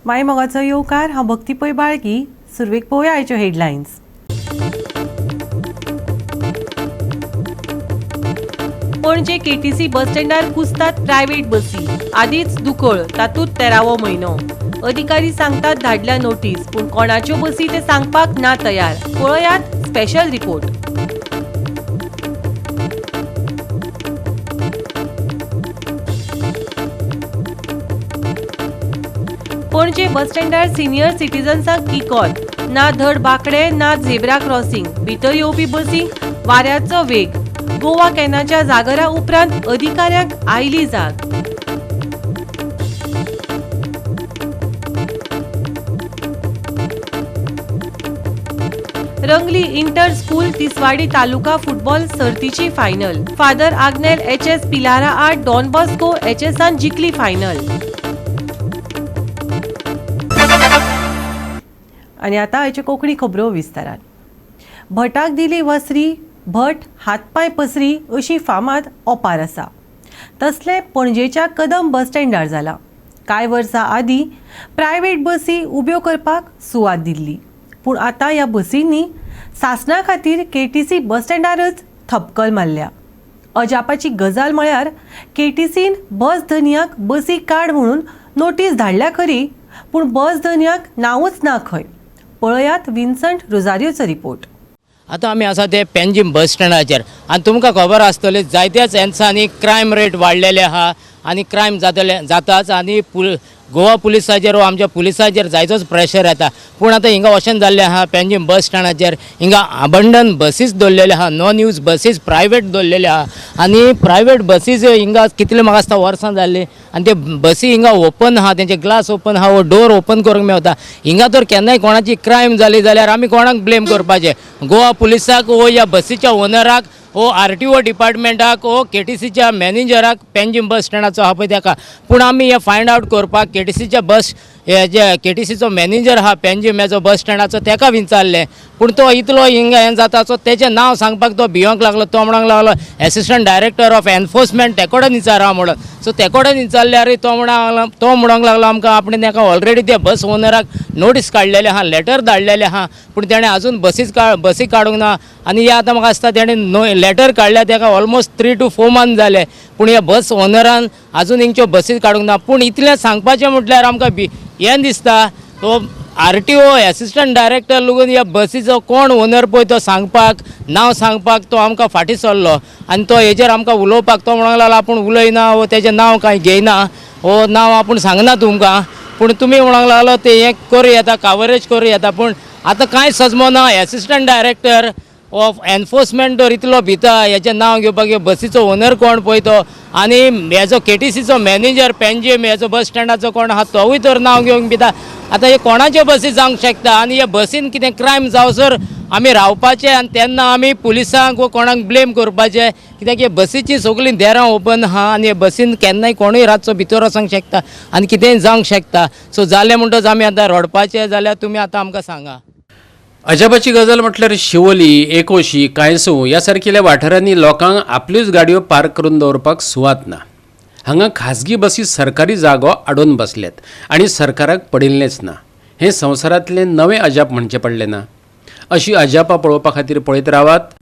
माय मोगाचो येवकार. हांव भक्ती पै बाळगी. सुरवेक पळोवया आयच्यो हेडलायन्स. पणजे केटीसी बस स्टँडार कुसतात प्रायव्हेट बसी. आदींच दुकळ, तातूंत 13वो म्हयनो. अधिकारी सांगतात धाडल्या नोटीस, पूण कोणाच्यो बसी ते सांगपाक ना तयार. पळयात स्पेशल रिपोर्ट. पणजे बस स्टँडार सिनियर सिटीजन्सांक किकोत. ना धड बाकडे ना झेब्रा क्रॉसिंग. भितर येवपी बसींक वाऱ्याचो वेग. गोवा कॅनाच्या जागरा उपरांत अधिकाऱ्यांक आयली जाग. रंगली inter school Tiswadi taluka football सर्तीची final. Father Agnel HS पिलारा आड डॉन बॉस्को एचएसान जिखली फायनल. आनी आतां आयच्यो कोंकणी खबरो विस्तारान. भटाक दिली वसरी, भट हातपांय पसरी अशी फामाद ओपार आसा. तसलें पणजेच्या कदम बस स्टँडार जालां. कांय वर्सां आदीं प्रायव्हेट बसी उब्यो करपाक सुवात दिल्ली, पूण आतां ह्या बसींनी सासणा खातीर केटीसी बस स्टँडारच थपकल मारल्या. अजापाची गजाल म्हळ्यार केटीसीन बस धनयाक बसी काड म्हणून नोटीस धाडल्या खरी, पूण बस धनयाक नांवूच ना खंय. पळयात विन्संट रोजारियोचो रिपोर्ट. आतां आमी आसा ते पेंजीम बस स्टँडाचेर आनी तुमकां खबर आसतली जायत्याच हेंसांनी क्रायम रेट वाडलेले आहा आनी क्रायम जातले जाताच आनी गोवा पुलिसाचेर वा आमच्या पुलिसाचेर जायतोच प्रेशर येता. पूण आतां हिंगा अशें जाल्लें आहा, पेंजीम बस स्टँडाचेर हिंगा अबंडन बसीस दवरलेले आहा, नॉन यूज बसीस प्रायवेट दवरलेले आहा आनी प्रायवेट बसीस हिंगा कितले म्हाका दिसता वर्सां जाल्लीं आनी ते बसी हिंगा ओपन आहा, तेंचे ग्लास ओपन आहा, डोर ओपन करूंक मेवता. हिंगा तर केन्नाय कोणाची क्रायम जाली जाल्यार आमी कोणाक ब्लेम करपाचें? गोवा पुलिसाक वो ह्या बसीच्या ओनराक वो आरटीओ डिपार्टमेंटाक वो केटीसीच्या मॅनेजराक पेंजीम बस स्टँडाचो आहा पळय तेका? पूण आमी हें फायंड आवट करपाक केटीसीच्या बस हे जे केटीसीचो मॅनेजर आहा पेंजीम हेजो बस स्टँडाचो तेका विचारलें, पूण तो इतलो हिंगा हें जाता सो तेचें नांव सांगपाक तो भियोंक लागलो. तो म्हणूंक लागलो एसिस्टंट डायरेक्टर ऑफ एनफोर्समेंट तेकोडेन विचारा म्हणून. सो तेकोडेन विचारल्यार तो म्हणूंक लागलो आमकां आपणें तेका ऑलरेडी त्या बस ओनराक नोटीस काडलेले आहा, लेटर धाडलेले आहा, पूण तेणें आजून बसी काडूंक ना. आनी हे आतां म्हाका दिसता तेणें नो लेटर काडल्या तेका ऑलमोस्ट 3 to 4 month जाले, पूण ह्या बस ओनरान आजून हिंगच्यो बसीस काडूंक ना. पूण इतलें सांगपाचें म्हटल्यार आमकां हें दिसता तो आरटीओ एसिस्टंट डायरेक्टर लगून ह्या बसीचो कोण ओनर पळय तो सांगपाक नांव सांगपाक तो आमकां फाटीं सरलो आनी तो हेजेर आमकां उलोवपाक तो म्हणूंक लागलो आपूण उलयना वो तेजें नांव कांय घेयना वो नांव आपूण सांगना तुमकां, पूण तुमी म्हणूंक लागलो ते हें करूं येता, कवरेज करूं येता. पूण आतां कांय सजमना. एसिस्टंट डायरेक्टर ऑफ एनफोर्समेंट तर इतलो भिता हेजें नांव घेवपाक बसीचो ओनर कोण पळय तो आनी हेजो केटीसीचो मॅनेजर पेंजीम हेजो बस स्टँडाचो कोण आहा तोवूय तर नांव घेवंक भिता. आतां हे कोणाच्यो बसी जावंक शकता आनी हे बसीन कितें क्रायम जावसर आमी रावपाचें आनी तेन्ना आमी पुलिसांक वो कोणाक ब्लेम करपाचें, कित्याक हे बसीची सगळीं देरां ओपन आहा आनी हे बसीन केन्नाय कोणूय रातचो भितर वचोंक शकता आनी कितेंय जावंक शकता. सो जालें म्हणटच आमी आतां रडपाचें जाल्यार तुमी आतां आमकां सांगा. अजापाची गजाल म्हटल्यार शिवोली, एकोशी, कांयसूं ह्या सारकिल्या वाठारांनी लोकांक आपल्योच गाडयो पार्क करून दवरपाक सुवात ना. हांगा खाजगी बसी सरकारी जागो आडोवन बसल्यात आनी सरकाराक पडिल्लेंच ना. हें संवसारांतलें नवें अजाप म्हणचें पडलें ना. अशी अजापां पळोवपा खातीर पळयत रावात.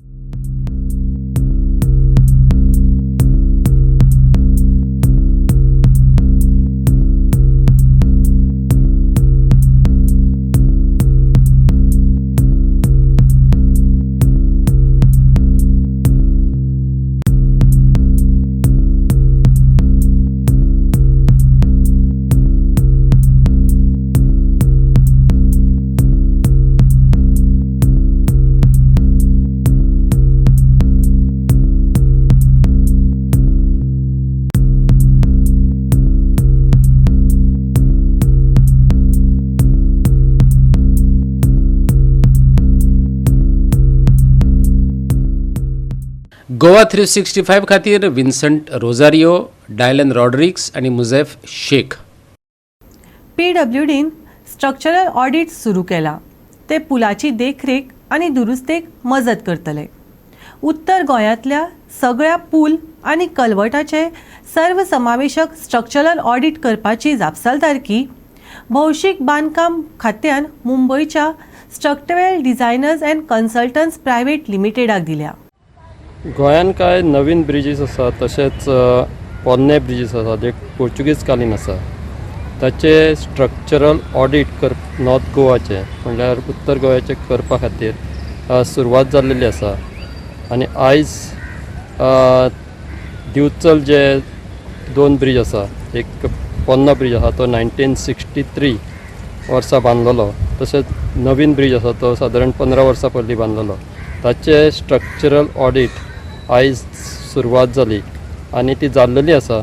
गोवा 365 खातीर विन्संट रोजारियो, डायलन रॉड्रिक्स आनी मुझेफ शेख. पीडब्ल्यूडीन स्ट्रक्चरल ऑडिट सुरू केला. ते पुलाची देखरेख आनी दुरुस्तेक मजत करतले. उत्तर गोंयांतल्या सगळ्या पूल आनी कलवटाचे सर्वसमावेशक स्ट्रक्चरल ऑडिट करपाची जापसालदारकी भौशीक बांदकाम खात्यान मुंबयच्या Structwell designers and consultants private लिमिटेडाक दिल्या. गोंयान कांय नवीन ब्रिजीस आसा, तशेंच पोन्ने ब्रिजीस आसा जे पोर्चुगीज कालीन आसा, ताचे स्ट्रक्चरल ऑडीट कर नॉर्थ गोवाचे म्हणल्यार उत्तर गोव्याचे करपा खातीर सुरवात जाल्लेली आसा. आनी आयज दिवचल जे दोन ब्रीज आसा, एक पोन्नो ब्रीज आसा तो 1963 वर्सा बांदलेलो, तशेंच नवीन ब्रीज आसा तो सादारण 15 वर्सां पयलीं बांदलेलो, ताचे स्ट्रक्चरल ऑडीट आयज सुरवात जाली आनी ती जाल्लेली आसा.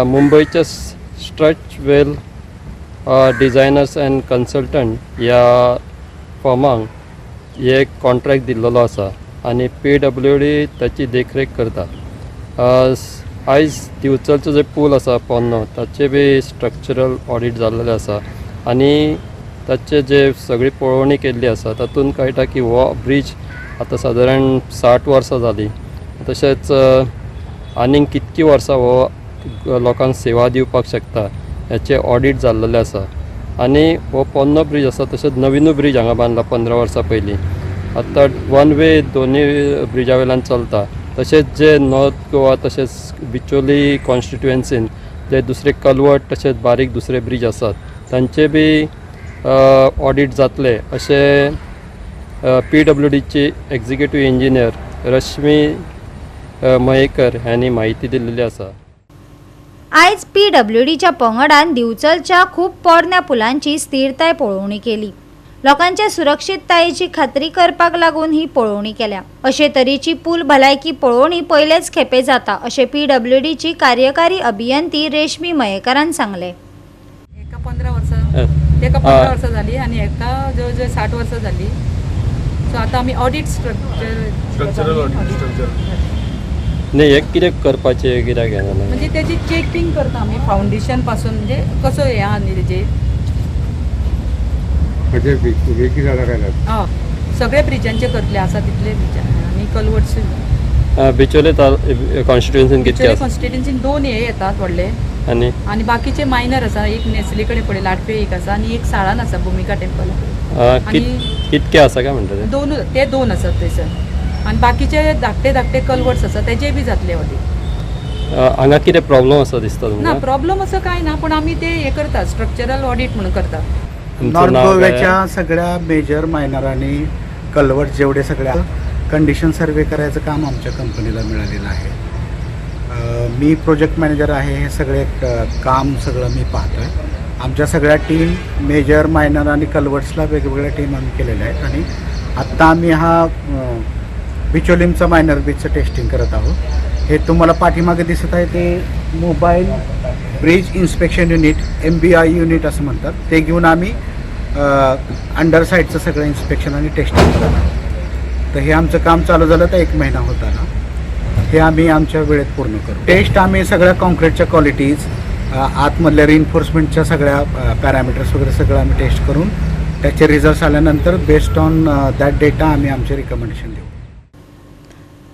मुंबयच्या स्ट्रचवेल डिझायनर्स अँड कन्सल्टंट ह्या फर्मांक हे कॉन्ट्रॅक्ट दिल्लेलो आसा आनी पीडब्ल्यूडी ताची देखरेख करता. आयज दिवचलचो जे पूल आसा पोन्नो, ताचे बी स्ट्रक्चरल ऑडीट जाल्लेलें आसा आनी ताचे जे सगळी पळोवणी केल्ली आसा तातूंत कळटा की हो ब्रीज आतां सादारण 60 वर्सां जालीं, तशेंच आनीक कितकीं वर्सां हो लोकांक सेवा दिवपाक शकता हेचें ऑडीट जाल्लेलें आसा. आनी हो पोन्नो ब्रीज आसा, तशेंच नवीनूय ब्रीज हांगा बांदला 15 वर्सां पयलीं. आतां वन वे दोनूय ब्रिजा वयल्यान चलता. तशेंच जे नॉर्थ गोवा तशेंच बिचोली कॉन्स्टिट्युएन्सीन जे दुसरे कलवट तशेंच बारीक दुसरे ब्रीज आसात तांचे बी ऑडीट जातले अशें पीडब्ल्यूडीची एक्झिक्युटीव इंजिनियर रश्मी मयेकर ह्यांनी म्हायती दिल्लेली आसा. आयज पीडब्ल्यूडीच्या पंगडान दिवचलच्या खूब पोरण्या पुलांची स्थिरताय पळोवणी केली. लोकांच्या सुरक्षिततायेची खात्री करपाक लागून ही पळोवणी केल्या. अशे तरेची पूल भलायकी पळोवणी पयलेच खेपे जाता अशें पीडब्ल्यूडीची कार्यकारी अभियंती रेशमी मयेकारान सांगलें. एका 15 वर्सां, एका 15 वर्सां जाली आनी एका जवळ जवळ 60 वर्सां जाली. सो आतां आमी ऑडीट स्ट्रक्चर न्ही, हें कितें करपाचें कित्याक हें जालें? म्हणजे त्याची चेकिंग करता आमी फावंडेशन पासून, म्हणजे कसो हें आहा न्ही तेजे. म्हणजे वेगळी झाडां काय हय, सगळे ब्रिजांचे करतले आसा तितले ब्रिजां आनी कलवर्ट्स. बिचोले कॉन्स्टिट्युएन्सीन कितके आसा? कॉन्स्टिट्युएन्सीन दोन हे येतात व्हडले आनी आनी बाकीचे मायनर आसा. एक नेसली कडेन पळय लाटपे एक आसा आनी एक साळान आसा भुमिका टेम्पल. आनी कितके आसा काय म्हणटा ते? दोन, ते दोन आसात थंयसर आनी बाकीचे धाकटे धाकटे कलवर्ट्स आसा तेजे बी जातले ऑडीट. हांगा कितें प्रॉब्लम आसा दिसता ना, तुमकां? प्रॉब्लम असं काय ना, पण आम्ही ते हे करता, स्ट्रक्चरल ऑडिट म्हणून करता. तुमचं नॉर्थ नाव काय? गोव्याच्या सगळ्या मेजर मायनर आणि कलवर्ट जेवढे सगळ्या कंडिशन सर्वे करायचं काम आमच्या कंपनीला मिळालेलं आहे. मी प्रोजेक्ट मॅनेजर आहे. हे सगळे काम सगळं मी पाहतो आहे. आमच्या सगळ्या टीम मेजर मायनर आणि कलवर्ट्सला वेगवेगळ्या टीम आम्ही केलेल्या आहेत आणि आत्ता आम्ही हा बिचोलिमचा मायनर ब्रिजचं टेस्टिंग करत आहोत. हे तुम्हाला पाठीमागे दिसत आहे ते mobile bridge inspection unit, MBI unit असं म्हणतात, ते घेऊन आम्ही अंडर साईडचं सगळं इन्स्पेक्शन आणि टेस्टिंग करत आहोत. तर हे आमचं काम चालू झालं तर एक महिना होत आला. हे आम्ही आमच्या वेळेत पूर्ण करू. टेस्ट आम्ही सगळ्या कॉन्क्रीटच्या क्वालिटीज, आतमधल्या रिइन्फोर्समेंटच्या सगळ्या पॅरामीटर्स वगैरे सगळं आम्ही टेस्ट करून त्याचे रिझल्ट्स आल्यानंतर बेस्ड ऑन that data आम्ही आमचे रिकमेंडेशन देऊ.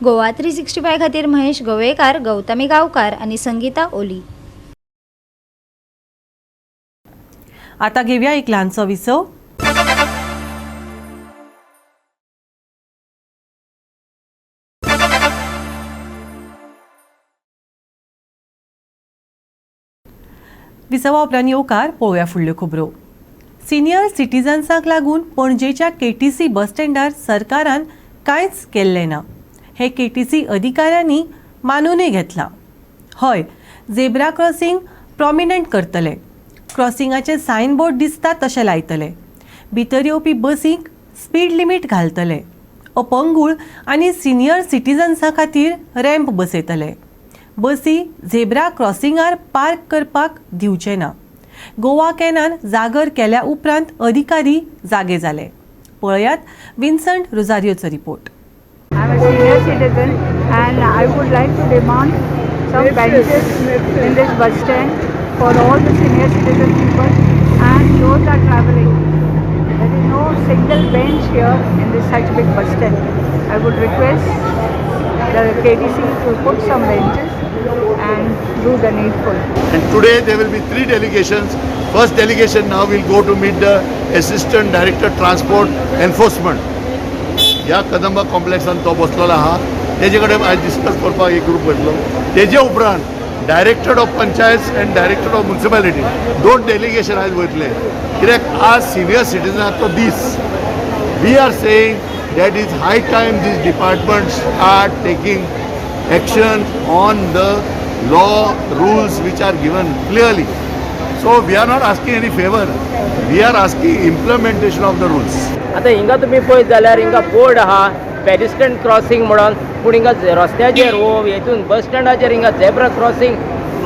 गोवा 365 खातीर महेश गोवेकार, गौतमी गांवकार आनी संगीता ओली. आता घेऊया एक ल्हानसो विसव. विसवा उपरांत येवकार. पळोवया फुडल्यो खबरो. सिनियर सिटीजन्सांक लागून पणजेच्या केटीसी बस स्टँडार सरकारान कांयच केल्लें ना हें केटीसी अधिकाऱ्यांनी मानूनय घेतलां. हय, झेब्रा क्रॉसिंग प्रॉमिनंट करतले, क्रॉसिंगाचे सायन बोर्ड दिसता तशें लायतले, भितर येवपी बसींक स्पीड लिमीट घालतले, अपंगूळ आनी सिनियर सिटीजन्सां खातीर रॅम्प बसयतले, बसी झेब्रा क्रॉसिंगार पार्क करपाक दिवचे ना. गोवा कॅनान जागर केल्या उपरांत अधिकारी जागे जाले. पळयात विन्संट रोजारियोचो report. I am a senior citizen and I would like to demand some benches in this bus stand for all the senior citizen people and those are traveling. There is no single bench here in this such big bus stand. I would request the KTC to put some benches and do the needful. And today there will be 3 delegations First delegation now will go to meet the Assistant Director Transport Enforcement. ह्या कदंबा कॉम्प्लेक्सान तो बसलेलो आहा. तेजे कडेन आयज discuss करपाक एक group वयतलो. तेजे उपरांत Director of Panchayat and Director of Municipality, दोन डेलिगेशन आयज वयतले, कित्याक आज सिनियर सिटीजनाचो दीस. We are saying that is high time these departments are taking action on the law rules which are given clearly. So we are not asking any favour, we are asking implementation of the rules. आतां हिंगा तुमी पळयत जाल्यार हिंगा board आहा pedestrian crossing म्हणून, पूण हिंगा रस्त्याचेर हो हेतून बस स्टँडाचेर हिंगा झेब्रा क्रॉसिंग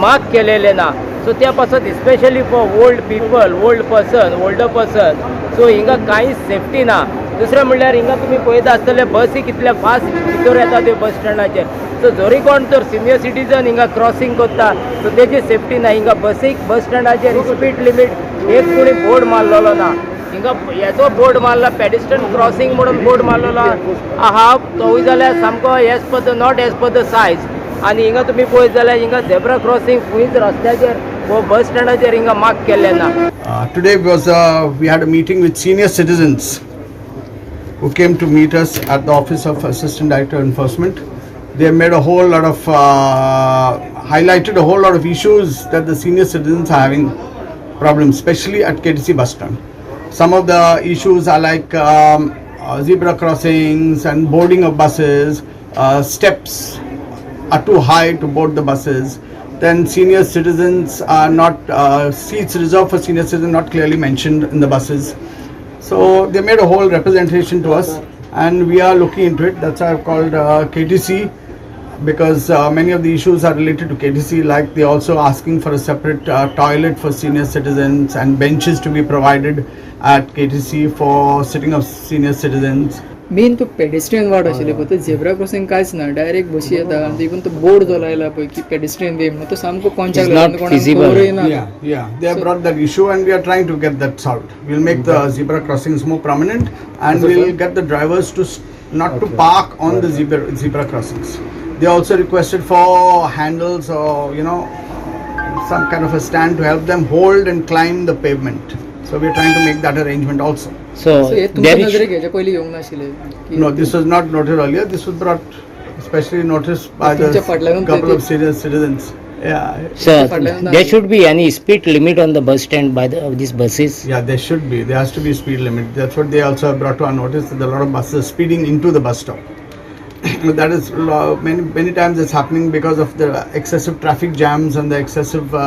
मार्क केलेलें ना. सो त्या पासत especially for old people, old person, older person, so हिंगा कांयच सेफ्टी ना. दुसरें म्हणल्यार हिंगा तुमी पळयता आसतले बसी कितले फास्ट भितर येता त्यो बस स्टँडाचेर. सो जरी कोण तर सिनियर सिटीजन हिंगा क्रॉसिंग करता, सो तेजी सेफ्टी ना. हिंगा बसीक बस स्टँडाचेर स्पीड लिमीट एक कोणी बोर्ड मारलेलो ना. हिंगा हेचो बोर्ड मारला, पेडिस्ट्रियन क्रॉसिंग म्हणून बोर्ड मारलेलो आहा, तोवूय जाल्यार सामको as per the, not as per the size. आनी हिंगा तुमी पळयत जाल्यार हिंगा झेब्रा क्रॉसिंग खंयच रस्त्याचेर वो बस स्टँडाचेर हिंगा मार्क केल्लें ना. Today was we had a meeting with senior citizens who came to meet us at the office of Assistant Director Enforcement. They made a whole lot of highlighted a whole lot of issues that the senior citizens are having problems, especially at KTC bus stand. Some of the issues are like zebra crossings and boarding of buses, steps are too high to board the buses. Then senior citizens are not seats reserved for senior citizens not clearly mentioned in the buses. So they made a whole representation to us, and we are looking into it. That's why I've called KTC, because many of the issues are related to KTC. Like they also asking for a separate toilet for senior citizens and benches to be provided at KTC for sitting of senior citizens. Main तो pedestrian वाट आशिल्ली पळय, zebra crossing कांयच ना, direct बशी येता. आनी even तो बोर्ड जो लायला पळय की पेडेस्ट्रियन वे म्हणून, तो सामको कोनशाक It's not कोणाक feasible. खबरूय ना. Yeah. They have brought that issue, and we are trying to get that solved. We'll make the zebra crossings more prominent, and we'll get the drivers to not to park on the zebra crossings. They also requested for handles or some kind of a stand to help them hold and climb the pavement. So we are trying to make that arrangement also. So so हे तुमच्या नजरेक हेच्या पयलीं येवंक नाशिल्लें की No, this was not noted earlier. This was brought especially noticed by the तुमच्या फाटल्यानूच couple ते- of senior citizens. Yeah. So फाटल्यान there should be any speed limit on the bus stand by the these buses. Yeah, there should be. There has to be a speed limit. That's what they also have brought to our notice, that a lot of buses are speeding into the bus stop. That is many many times it's happening because of the excessive traffic jams and the excessive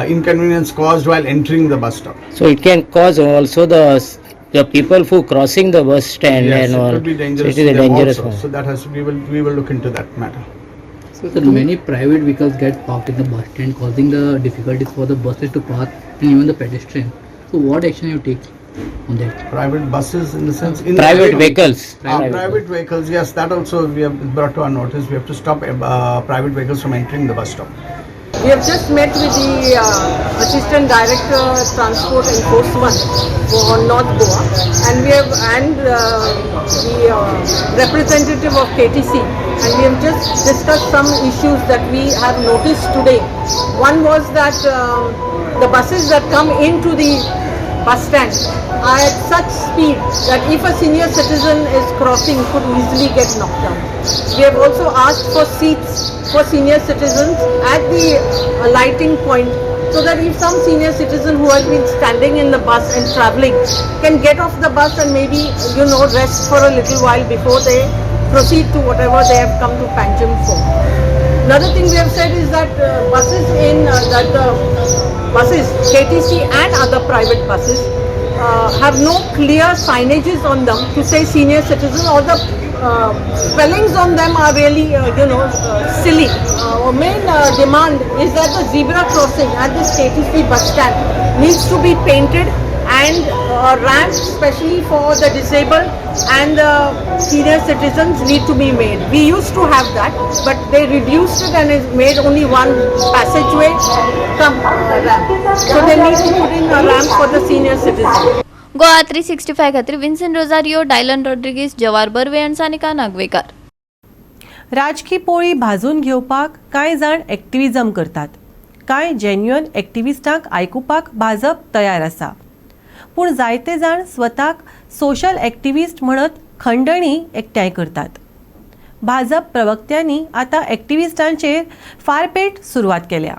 inconvenience caused while entering the bus stop. So it can cause also the people who crossing the bus stand Yes, and it all. could be dangerous So it is to a them dangerous also. one. So that has to, we will look into that matter. So Sir, many private vehicles get parked in the bus stand, causing the difficulties for the buses to park and even the pedestrian. So, what action you take on that? Private buses in the sense in the Private city. Vehicles. Private vehicles, yes, that also we have brought to our notice. We have to stop private vehicles from entering the bus stop. We have just met with the Assistant Director Transport Enforcement for North Goa, and we have and the representative of KTC, and we have just discussed some issues that we have noticed today. One was that the buses that come into the bus stand are at such speed that if a senior citizen is crossing, could easily get knocked down. We have also asked for seats for senior citizens at the alighting point, so that if some senior citizen who has been standing in the bus and traveling can get off the bus and maybe rest for a little while before they proceed to whatever they have come to Panjim for. Another thing we have said is that buses in that the buses KTC and other private buses have no clear signages on them to say senior citizen, or the spellings on them are really silly. Our main demand is that the zebra crossing at this KTC bus stand needs to be painted and a ramp especially for the disabled and the senior citizens need to be made. We used to have that, but they reduced it and it made only one passageway come ramp. So they need to put in a ramp for the senior citizens. Goa 365 खातीर Vinson Rosario, Dylan Rodrigues, जवार बर्वे आनी सानिका नागवेकार. राजकी पोळी भाजून घेवपाक कांय जाण एक्टिविजम करतात. कांय जेन्युअन एक्टिविस्टांक आयकुपाक भाजप तयार आसा. पूण जायते जाण स्वताक सोशल एक्टिविस्ट म्हणत खंडणी एकठांय करतात. भाजप प्रवक्त्यांनी आतां एक्टिविस्टांचेर फारपेट सुरवात केल्या.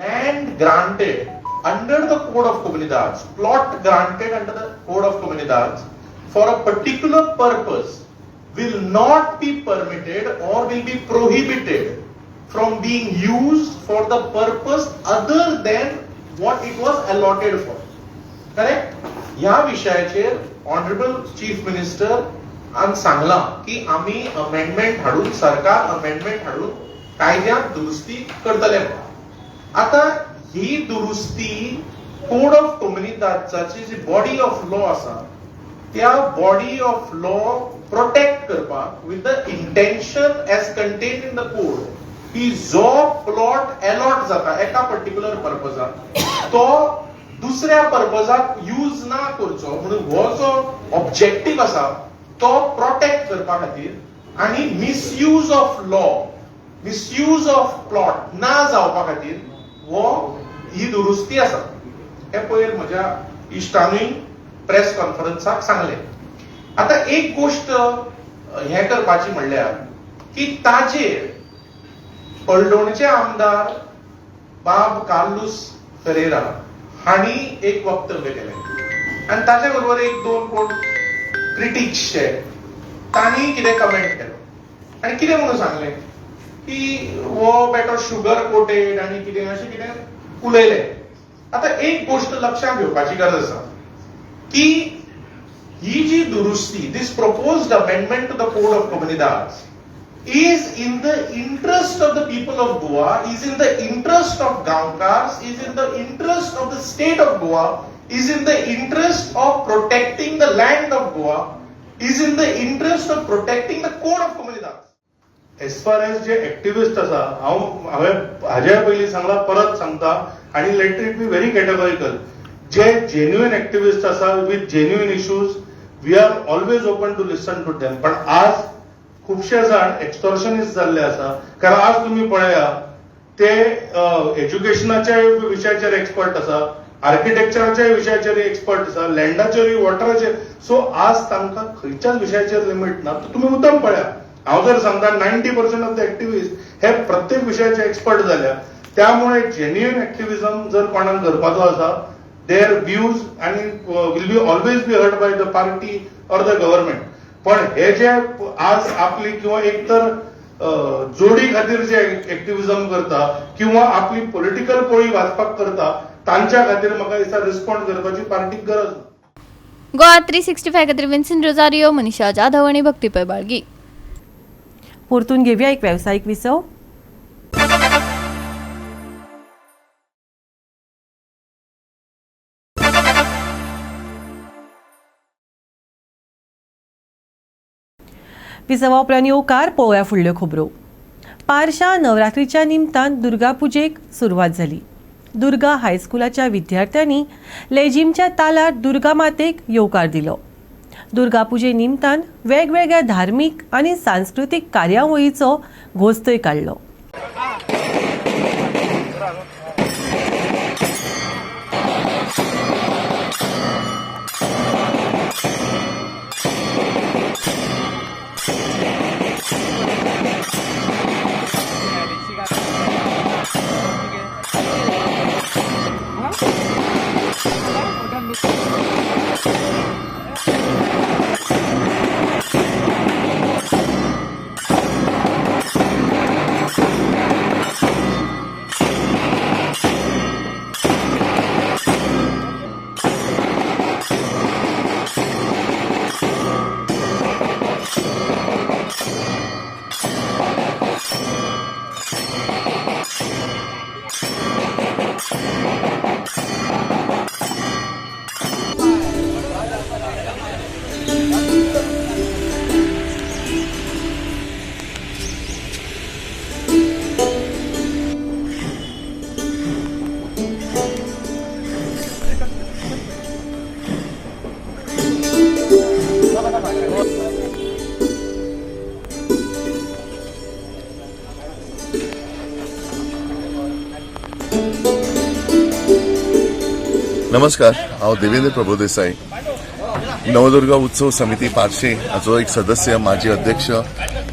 Land granted under the Code of Comunidades, plot granted under the Code of Comunidades for a particular purpose will not be permitted or will be prohibited from being used for the purpose other than what it was allotted for. Correct? ह्या विशयाचेर honourable chief minister आन सांगलां की आमी amendment हाडून, सरकार amendment हाडून कायद्यांत दुरुस्ती करतले. आता ही दुरुस्ती कोड ऑफ कोमुनिदादाची जी बॉडी ऑफ लॉ आसा त्या बॉडी ऑफ लॉ प्रोटेक्ट करपाक with the intention as contained in the code की जो प्लॉट अलॉट जाता एका पर्टिक्युलर पर्पजाक तो दुसऱ्या पर्पजाक यूज ना करचो म्हणून हो जो ऑब्जेक्टीव आसा तो प्रोटेक्ट करपा खातीर आनी misuse of law, misuse of plot ना जावपा खातीर हो ही दुरुस्ती आसा. हे पयर म्हज्या इश्टानूय प्रेस कॉन्फरन्साक सांगलें. आतां एक गोश्ट हें करपाची म्हणल्यार की ताजेर हळदोणचे आमदार बाब कार्लूस फेरेरा हांणी एक वक्तव्य केलें आनी ताच्या बरोबर एक दोन कोण क्रिटिक्सचे तांणी कितें कमेंट केलो आनी कितें म्हणून सांगलें की हो बेटो शुगर कोटेड आनी कितें अशें कितें उलयलें. आतां एक गोश्ट लक्षांत घेवपाची गरज आसा की ही जी दुरुस्ती, this proposed amendment to the Code of Comunidades is in the interest of the people of Goa, is in the interest of Gaonkars, is in the interest of the state of Goa, is in the interest of protecting the land of Goa, is in the interest of protecting the Code of Comunidades. As far as J activist आसा, हांव हांवें हाज्या पयलीं सांगलां, परत सांगता आनी let it be very categorical, J genuine activist आसा with genuine issues we are always open to listen to them. पण आज खुबशे जाण एक्स्टॉर्शनिस्ट जाल्ले आसा, कारण आज तुमी पळया ते एज्युकेशनाच्या विशयाचेर एक्सपर्ट आसा, आर्किटेक्चराच्या विशयाचेर एक्सपर्ट आसा, लँडाचेरूय, वॉटराचेर. सो आज तांकां खंयच्याच विशयाचेर लिमीट ना. तुमी मुद्दम पळया, हांव जर सांगता 90% ऑफ the activist हे प्रत्येक विशयाचे एक्सपर्ट जाल्या. त्यामुळे जेन्युइन एक्टिविजम जर कोणाक करपाचो आसा, there views आनी will be always be heard by the party or the government. पण हे जे आज आपली किंवा एक तर जोडी खातीर जे एक्टिविजम करता किंवा आपली पॉलिटिकल पोळी वाचपाक करता तांच्या खातीर म्हाका दिसता रिस्पॉन्ड करपाची पार्टीक गरज ना. गोवा 365 खातीर विन्सन रोजारियो, मनीषा जाधव आनी भक्ती पै बाळगी. परतून घेवया एक वेवसायीक विसव. विसवा उपरांत येवकार. पळोवया फुडल्यो खबरो. पारशा नवरात्रीच्या निमतान दुर्गा पुजेक सुरवात जाली. दुर्गा हायस्कुलाच्या विद्यार्थ्यांनी लेजिमच्या तालार दुर्गा मातेक येवकार दिलो. दुर्गा पुजे निमतान वेगवेगळ्या धार्मीक आनी सांस्कृतीक कार्यावळीचो घोस्तय काडलो. नमस्कार, हांव देवेंद्र प्रभुदेसाई, नवदुर्गा उत्सव समिती पार्से हाचो एक सदस्य, माजी अध्यक्ष.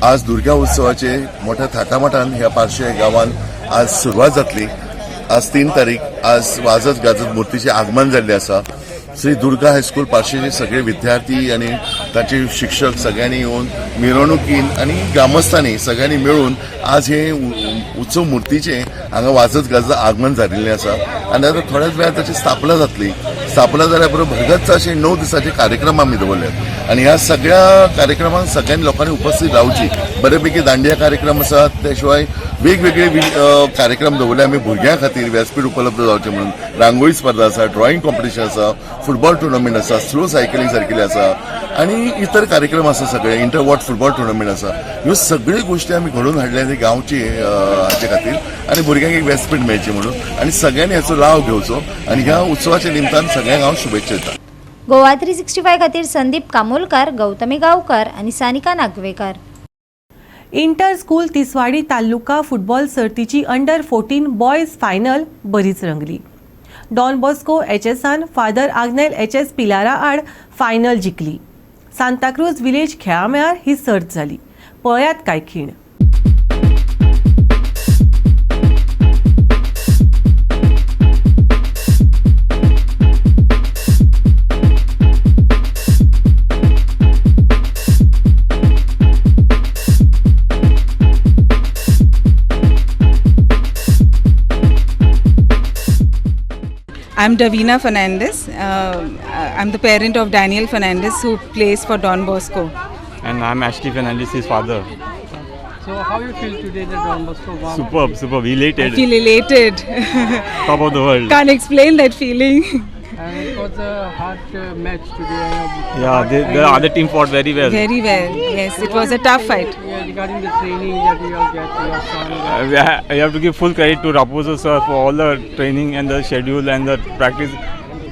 आज दुर्गा उत्सवाचे मोठ्या थाटामाटान ह्या पार्से गांवान आज सुरवात जातली. आज 3 तारीख. आज वाजत गाजत मूर्तीचे आगमन जाल्लें आसा. श्री दुर्गा हायस्कूल पार्शेचे सगळे विद्यार्थी आनी ताचे शिक्षक सगळ्यांनी येवन मिरवणुकीन आनी ग्रामस्थांनी सगळ्यांनी मेळून आज हे उत्सव मूर्तीचे हांगा वाजत गाजत आगमन जाल्लें आसा आनी आतां थोड्याच वेळार ताची स्थापना जातली. स्थापना जाल्या बरोबर भरगच्च असे 9 दिसाचे कार्यक्रम आमी दवरल्यात आनी ह्या सगळ्या कार्यक्रमांक सगळ्यांनी लोकांनी उपस्थित रावची. बरेपैकी दांडिया कार्यक्रम आसात. त्या शिवाय वेगवेगळे कार्यक्रम दवरले आमी भुरग्यां खातीर, व्यासपीठ उपलब्ध जावचें म्हणून. रांगोळी स्पर्धा आसा, ड्रॉइंग कॉम्पिटिशन आसा, फुटबॉल टुर्नामेंट आसा, स्लो सायकलिंग सारकिले आसा आनी इतर कार्यक्रम आसा. सगळे इंटरवॉर्ड फुटबॉल टुर्नामेंट आसा. ह्यो सगळ्यो गोश्टी आमी घडोवन हाडल्या ते गांवचे हाचे खातीर आनी भुरग्यांक एक व्यासपीठ मेळचें म्हणून आनी सगळ्यांनी हाचो लाव घेवचो आनी ह्या उत्सवाच्या निमतान सगळ्यांक हांव शुभेच्छा दिता. गोवा 365 खातीर संदीप कामोलकार, गौतमी गावकर आनी Sanika Nagvekar. Inter school Tiswadi taluka football सर्तीची अंडर 14 बॉयज फायनल बरीच रंगली. डॉन बॉस्को एचएसान फादर आग्नेल एचएस पिलारा आड फायनल जिखली. सांताक्रूज विलेज खेळामेळार ही सर्त जाली. पळयात काय खीण. I'm Davina Fernandez. I'm the parent of Daniel Fernandez, who plays for Don Bosco. And I'm Ashley Fernandez, his father. So how you feel today that Don Bosco won? Superb, superb. Elated. I feel elated. Top of the world. Can't explain that feeling. And it was a hard match today. Yeah, the other team fought very well. Very well. Yes, it was a tough fight. Yeah, regarding the training that you all get to your son. We have to give full credit to Raposo sir for all the training and the schedule and the practice,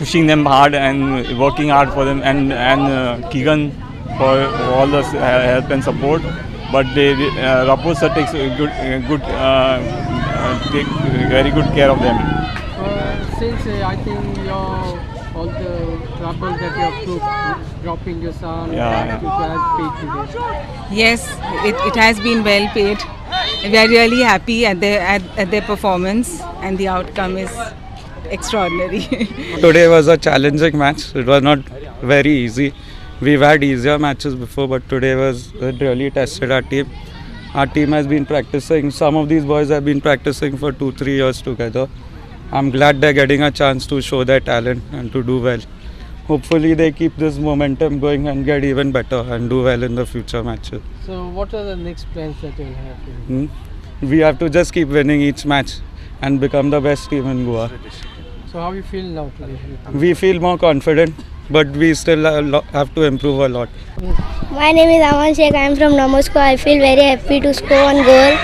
pushing them hard and working hard for them, and Keegan for all the help and support. But Raposo sir takes a good, good, take very good care of them. Since I think your all the trouble that you have took dropping your son to has paid today. Yes, it has been well paid. We are really happy at their performance, and the outcome is extraordinary. Today was a challenging match. It was not very easy. We've had easier matches before, but today was it really tested our team. Our team has been practicing. Some of these boys have been practicing for 2, 3 years together. I'm glad they're getting a chance to show their talent and to do well. Hopefully, they keep this momentum going and get even better and do well in the future matches. So what are the next plans that you will have? Hmm? We have to just keep winning each match and become the best team in Goa. So how you feel now today? We feel more confident, but we still have to improve a lot. My name is Aman Sheikh. I am from Don Bosco. I feel very happy to score one goal.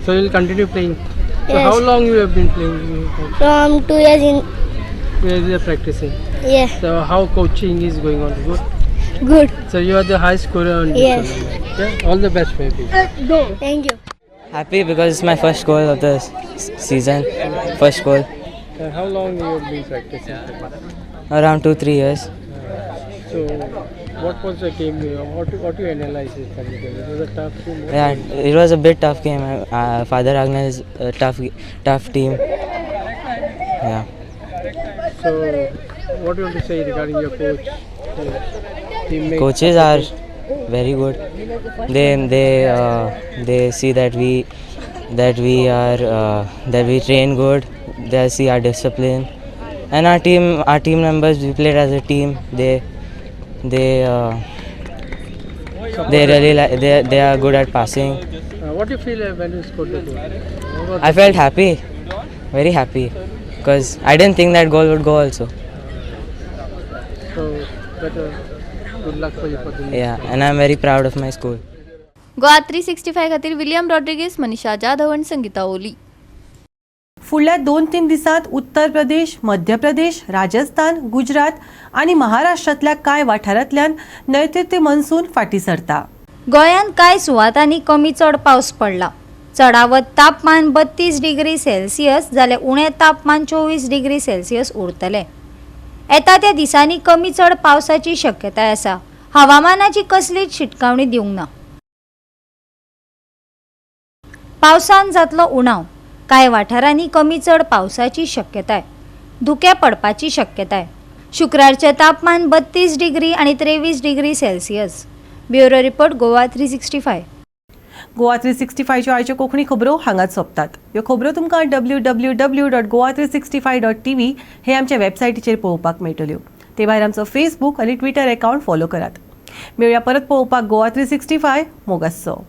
So you will continue playing. So Yes. how long you have been playing? From 2 years in. Where you are practicing? Yeah. So how coaching is going on? Good. Good. So you are the high scorer on this Yes. tournament. Yeah. All the best for you. Thank you. Happy because it's my first goal of the season, first goal. And how long you have been practicing? Around 2-3 years. So what was the game? What you analyze it from the game? It was a tough game. Yeah, it was a bit tough game. Father Agnel is a tough, tough team. Yeah. So what do you want to say regarding your coach, your teammates? Coaches are very good. They see that we train good. They see our discipline, and our team members, we played as a team. They really like they are good at passing. What do you feel when you scored the goal? What was I the felt happy, very happy, because I didn't think that goal would go also. So better good luck for you for the next Yeah, game. And I'm very proud of my school. Goa 365 खातीर William Rodrigues, मनीषा जाधव आनी संगीता ओली. फुडल्या 2-3 दिसांत उत्तर प्रदेश, मध्य प्रदेश, राजस्थान, गुजरात आनी महाराष्ट्रांतल्या कांय वाठारांतल्यान नैऋत्य monsoon फाटीं सरता. गोंयांत कांय सुवातांनी कमी चड पावस पडला. चडावत तापमान 32 डिग्री सेल्सियस जाल्यार उणें तापमान 24 डिग्री सेल्सियस उरतलें. येता त्या दिसांनी कमी चड पावसाची शक्यताय आसा. हवामानाची कसलीच शिटकावणी दिवंक ना. पावसान जातलो उणाव. कांय वाठारांनी कमी चड पावसाची शक्यताय. धुकें पडपाची शक्यताय. शुक्रारचें तापमान 32 डिग्री आनी 23 degree Celsius. Bureau report, Goa 365. Goa 365च्यो आयच्यो कोंकणी खबरो हांगाच सोंपतात. ह्यो खबरो तुमकां www.goa365.tv हे आमच्या वेबसायटीचेर पळोवपाक मेळटल्यो. ते भायर आमचो फेसबूक आनी ट्विटर एकावंट फॉलो करात. मेळया परत पळोवपाक गोवा 365. मोगासो.